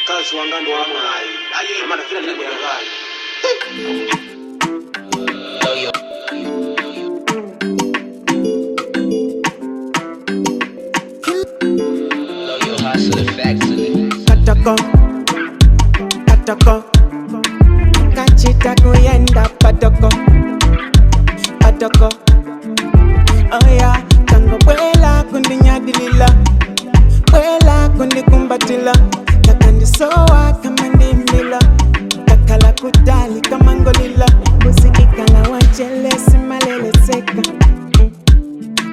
Mkazi wanga ndo wamwayi amanafira ndinabwerakayi. Katoko, katoko, kachita kuyenda patoko, patoko. Oh yeah, tango bwela kundinyadilila, bwela kundikumbatila, kakandisowa kama ndimlila, kakala kutali kama ngolila, kusikikala wachele simaleleseka.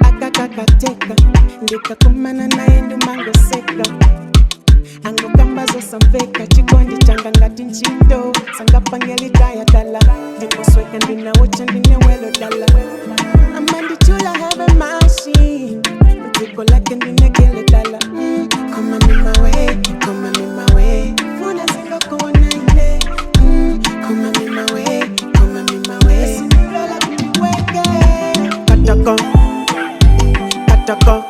Akakakateka, ndikakumana naye ndumangoseka. Angokamba zosamveka chikondi changa ngati ntchito sangapangelitaya dala ndimusweka ndinawocha ndinewelo dala amandichula have machine dziko lake ndinekele dala. Koma mimawe, koma mimawe, funa zingokuona ine. Koma mimawe, koma mimawe, sindilola kundiweke. Katoko, katoko,